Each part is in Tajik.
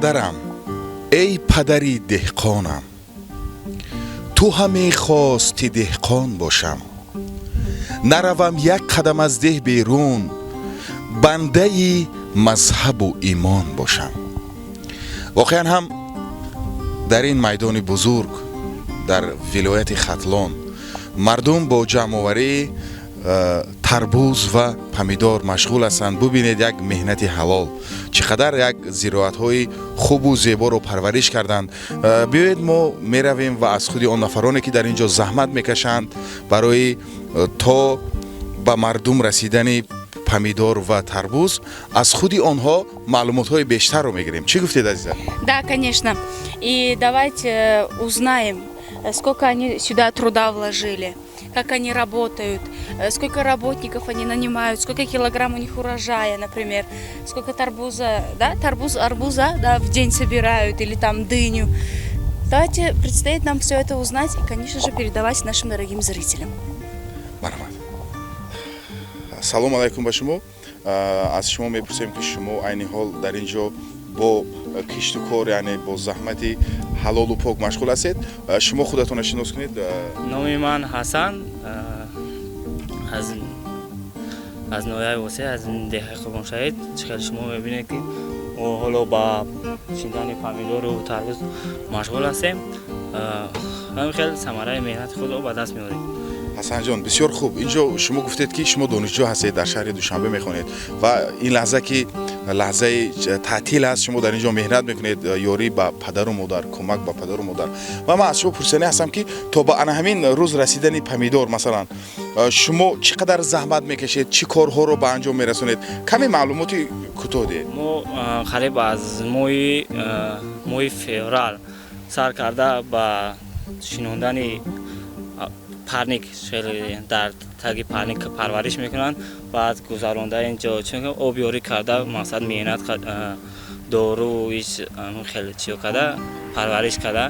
Падарам, эй падари деҳқонам, ту ҳам мехости деҳқон бошам, наравам як қадам аз деҳ берун, бандаи мазҳабу имон бошам. Воқеан ҳам дар ин майдони бузург дар вилояти Хатлон мардум бо ҷамъоварии тарбуз ва помидор машғул ҳастанд. Бубинед, як меҳнати ҳалол, чӣ қадар як зироатҳои хубу зеборо парвариш карданд. Биёед, мо меравем ва аз худи он нафароне, ки дар ин ҷо заҳмат мекашанд барои то ба мардум расидани помидор ва тарбуз, аз худи онҳо маълумотҳои бештарро мегирем. Чӣ гуфтед, азиза? Да, конечно. И давайте узнаем, сколько они сюда труда вложили, как они работают, сколько работников они нанимают, сколько килограмм у них урожая, например, сколько тарбуза, да, тарбуз, арбуза, да, в день собирают или там дыню. Давайте, предстоит нам все это узнать и, конечно же, передавать нашим дорогим зрителям. Марҳамат. Салом алайкум ба шумо. Аз шумо мепурсем, ки шумо айни ҳол дар ин ҷо бо кишту кор, яъне бо заҳмати ҳалолу пок машғул ҳастед. Шумо худатонро шинос кунед. Номи ман Ҳасан, аз ноҳияи Восеъ, аз деҳаи Қурбоншаҳид. Чӣ хеле шумо мебинед, ки мо ҳоло ба чиндани помидору тарбуз машғул ҳастем. Ҳамин хел самараи меҳнати худро ба даст меорем. Ҳасанҷон, бисёр хуб. Инҷо шумо гуфтед, ки шумо донишҷӯ ҳастед, дар шаҳри Душанбе мехонед ва ин лаҳза, ки лаҳзаи таътил аст, шумо дар ин ҷо меҳнат мекунед, ёрӣ ба падару модар, кӯмак ба падару модар. Ва ман аз шумо пурсанӣ ҳастам, ки то ба ана ҳамин рӯз расидани помидор, масалан, шумо чӣ қадар заҳмат мекашед, чӣ корҳоро ба анҷом мерасонед? Каме маълумоти кӯтоҳ диҳед. Мо қариб аз моҳи феврал сар карда ба шинондани парник, хеле дар таги парник парвариш мекунанд, баъд гузаронда инҷо, чун обёрӣ карда, мақсад меҳнат, дору иш хеле чиё карда, парвариш карда,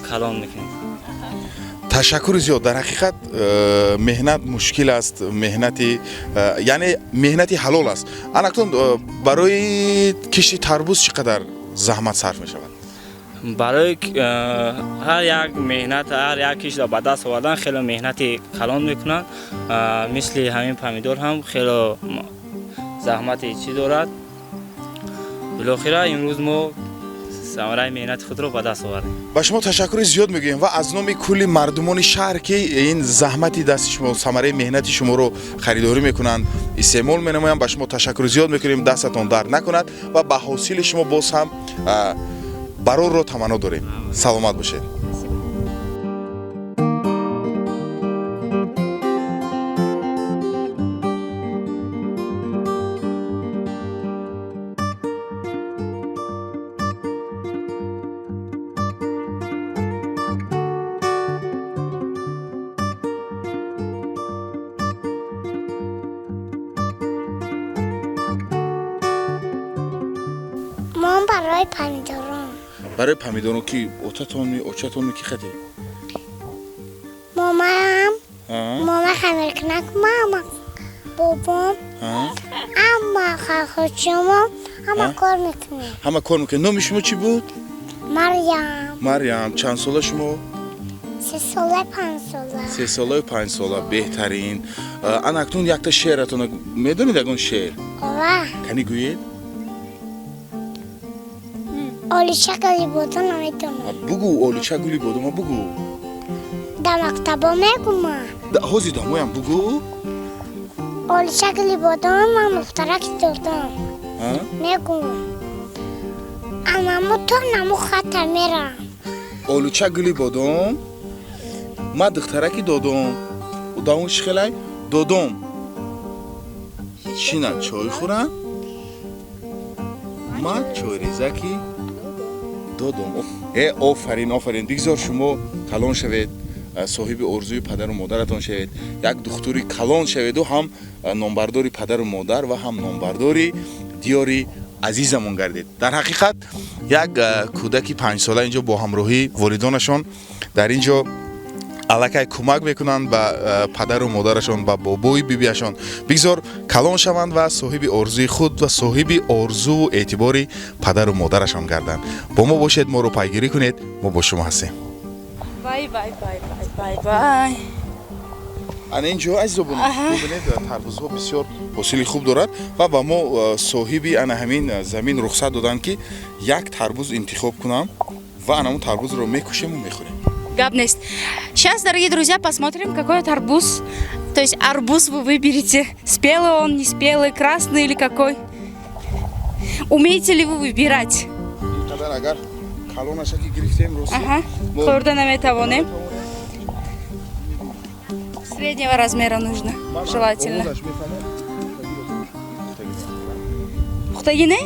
калон мекунем. Ташаккури зиёд. Дар ҳақиқат меҳнат мушкил аст, меҳнати яъне меҳнати ҳалол аст. Анакнун барои кишти тарбуз чӣ қадар заҳмат сарф мешавад? Барои ҳар як меҳнат, ҳар як киштро ба даст овардан хеле меҳнати калон мекунанд. Мисли ҳамин помидор ҳам хеле заҳмати чӣ дорад. Билохира имрӯз мо самараи меҳнати худро ба даст овардем. Ба шумо ташаккури зиёд мегӯем ва аз номи кулли мардумони шаҳр, ки ин заҳмати дасти шумо, самараи меҳнати шуморо харидорӣ мекунанд, истеъмол менамоянд, ба шумо ташаккури зиёд мекунем. Дастатон дард накунад ва ба ҳосили шумо боз ҳам барорро таманно дорем. Саломат бошед. Мон барои помидорон. Барои помидорон ки отатонми, очатонми, ки хати? Момаам, мома хамиркунак, мама, бобом, ҳама халхочиёмон, ҳама кор мекунем. Ҳама кор мекунед. Номи шумо чӣ буд? Марьям. Марьям, чанд сола шумо? 3 сола, 5 сола. 3 солаю 5 сола, беҳтарин. Ана акнун якта шеъратона медонед, ягон шеър? Ова. Кани, гӯед. Олича гули бодом наметонам. Бугӯ, олича гули бодома бугӯ. Дар мактабо мегӯма. Ҳозир дамоям бугӯ. Олича гули бодом, ман мухтараки додам. Мегӯм. Анаму то наму хата мерам. Олуча гули бодом, ман духтараки додом. Давом чӣ хелай? Додом шинан чой хӯрам, ман чойрезаки додом. Э, офарин, офарин. Бигзор шумо калон шавед, соҳиби орзуи падару модаратон шавед, як духтури калон шаведу ҳам номбардори падару модар ва ҳам номбардори диёри азизамон гардед. Дар ҳақиқат як кӯдаки 5 сола инҷо бо ҳамроҳии волидонашон дар ин ҷо Аллакай кӯмак мекунанд ба падару модарашон, ба бобои бибиашон. Бигзор калон шаванд ва соҳиби орзуи худ ва соҳиби орзуву эътибори падару модарашон гарданд. Бо мо бошед, моро пайгирӣ кунед, мо бо шумо ҳастем. Вай, вай, вай, вай, вай, вай. Ана ин ҷо, азизобон, бубинед, тарбузҳо бисёр ҳосили хуб дорад ва ба мо соҳиби ана ҳамин замин рухсат доданд, ки як тарбуз интихоб кунам ва ана ҳамон тарбузро мекушему мехӯрем. Гап нест. Сейчас, дорогие друзья, посмотрим, какой арбуз. То есть арбуз вы выберете. Спелый он, не спелый, красный или какой. Умеете ли вы выбирать? Ин қадар агар калонаша ки гирифтем, рости Ага. Хӯрда наметавонем. Среднего размера нужно, желательно. Овозаш мефаҳмад. Пухтагӣ не?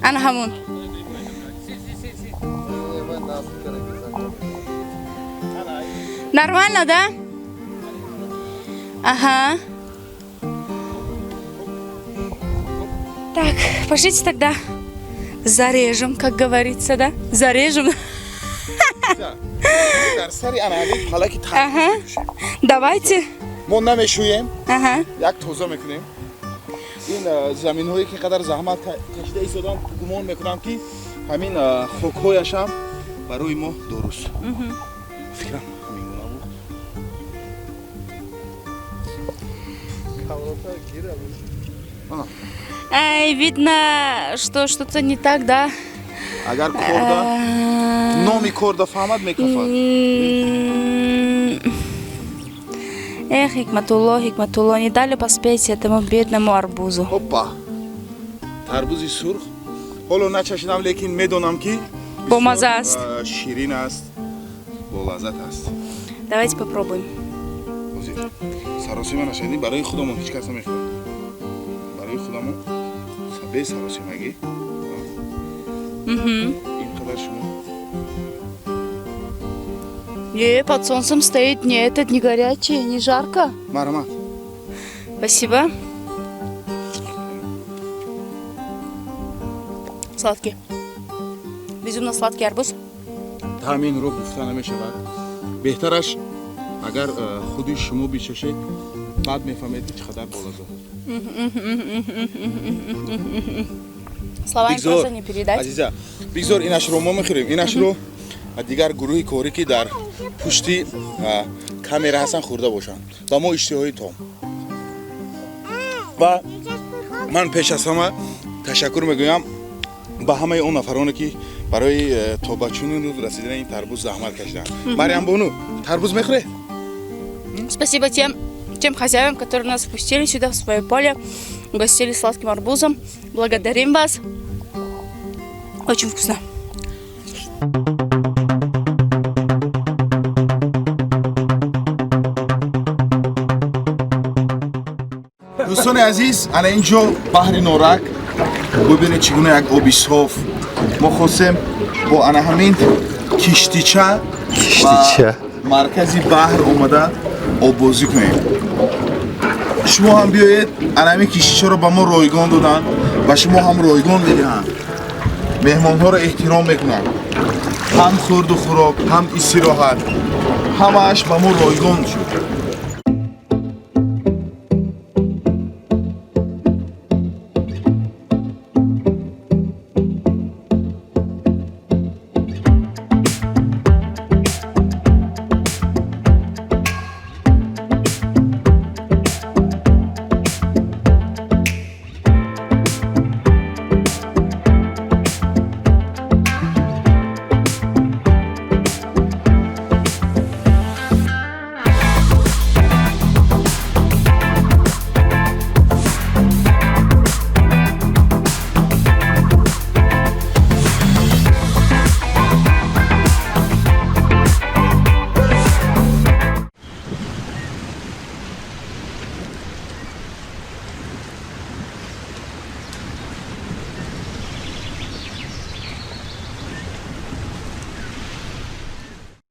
Ана ҳамун. Нормально, да? Ага. Так, пошлите тогда зарежем, как говорится, да? Зарежем. Дар сари ана ҳамин палаки тарбуз мекушем. Давайте. Мо намешӯем, як тоза мекунем. Ин заминҳое ки қадар заҳмат кашида истодам, гумон мекунам, ки ҳамин хокҳояшам барои мо дуруст. Фикрам, ҳамин гуна буд. Ай, видно, что что-то не так, да? Агар корда номи корда фаҳмад, мекафад. Эх, Ҳикматулло, Ҳикматулло, не дали поспеть этому бедному арбузу. Опа, тарбузи сурх ҳоло начашидам, лекин медонам, ки Бомаза бисёр, аст. Ширин аст, болаззат аст. Давайте попробуем. Ҳозир саросима нашавед, барои худамон, ҳеҷ кас намехӯрад, барои худамон, бесаросимагӣ. Ин қадар шумо Не, под солнцем стоит, не этот, не горячий, не жарко. Марҳамат. Спасибо. Сладкий. Безумно сладкий арбуз. Таъминро гуфта намешавад. Беҳтараш, агар худи шумо бичашед, баъд мефаҳмед, ки чӣ қадар болаззат. Словами просто не передать. Азиза, бигзор инашро мо мехӯрем, инашро дигар гурӯҳи корӣ, ки дар пушти камера ҳастанд, хӯрда бошанд. Ва мо иштиҳои том. Ва ман пеш аз ҳама ташаккур мегӯям ба ҳамаи он нафароне, ки барои то ба чунин рӯз расидани ин тарбуз заҳмат кашиданд. Марьямбону, тарбуз мехӯред? Спасибо тем хозяевам, которые нас впустили сюда, в свое поле, угостили сладким арбузом. Благодарим вас. Очень вкусно. Дӯстони азиз, ана ин ҷо баҳри Норак, бубинед, чӣ гуна як оби соф. Мо хостем бо ана ҳамин киштича Киштича. ба маркази баҳр омада оббозӣ кунем. Шумо ҳам биёед. Ана ҳамин киштичаро ба мо ройгон доданд ва шумо ҳам ройгон медиҳанд. Меҳмонҳоро эҳтиром мекунанд, ҳам хӯрду хӯрок, ҳам истироҳат, ҳамааш ба мо ройгон шуд.